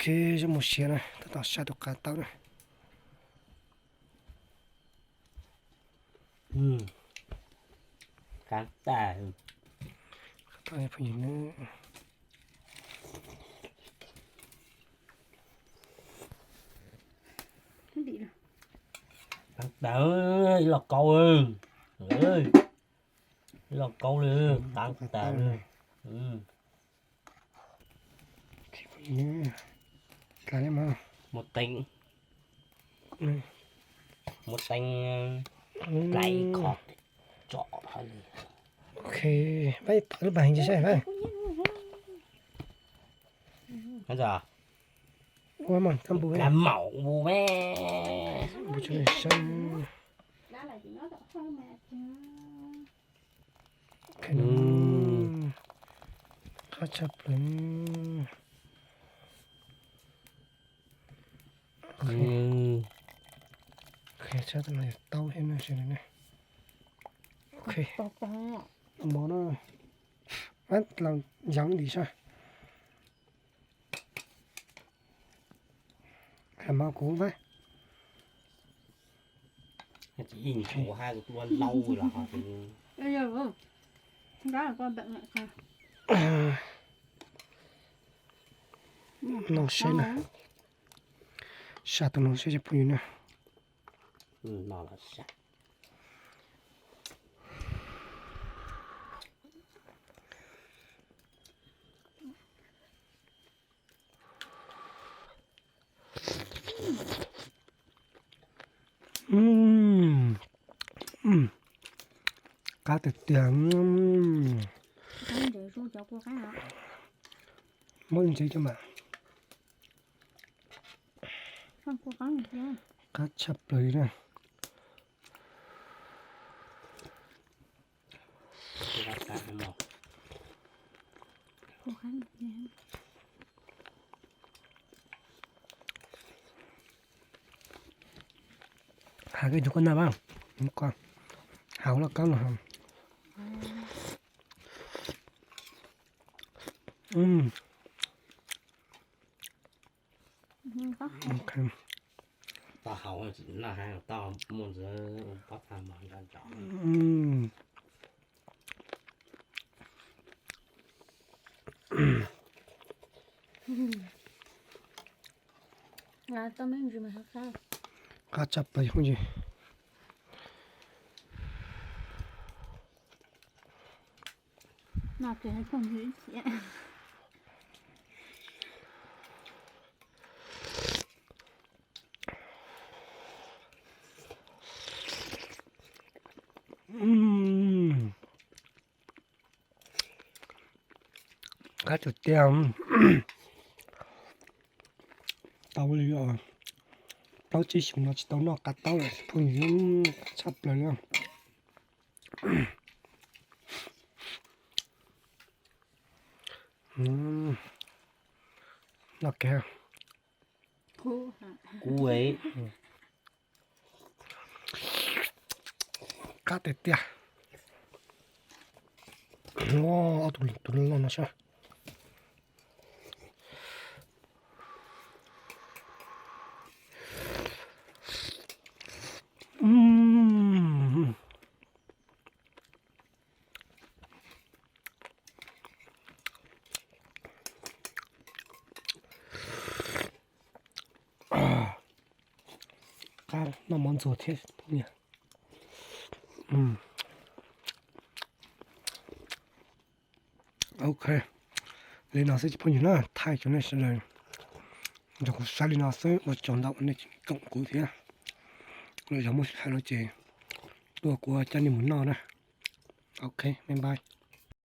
Ces zoo mus siav na, tab tom sab tus qav tau na. Qab tas, qab tas phooj ywg na. Qab tas, ib los kaub, ib los kaub li, qab tas li. Muaj teeb, muaj teeb, plais kho tsom hauj lwm. Ok, pab tom lub pas heev tsis saib pab. Ua mas kab npus, kab maum npus me. Npus tsis saib. Qab tshaj plaws. Qhia tshaj tau no yog taub thiab no sawv daws na. Ok, mov no los yog dim sab. Hais mas kuv vaj. No seb na. Sa tus no seb cov phooj ywg na. Qab tiag tiag. Muab ntsev cov mas. Qab tshaj plaws na. Has koj cov koj naj mas, has ua laj kab no. Tau hau, tau muaj ntxwv pob txha mos nrov nrov. Qab tshaj plaws phooj ywg. Qab tiag tiag. Tau li plaub tsib xyoos no tsis tau noj qab taub lawm phooj ywg, tshaj plaws li. Noj kiag. Kub, qab tiag tiag. Ob tug tus loj loj no saib. Qab noj mov ntxuag thiab. Ok, li no xwb ces phooj ywg na, thaij cov nej sawv daws nrog kuv saib li no xwb, ua tsaug ntau uas nej tseem koom kuv thiab. Lwm zaug muaj sij hawm no ces tuaj kuv coj nej mus noj na. Ok, bye bye.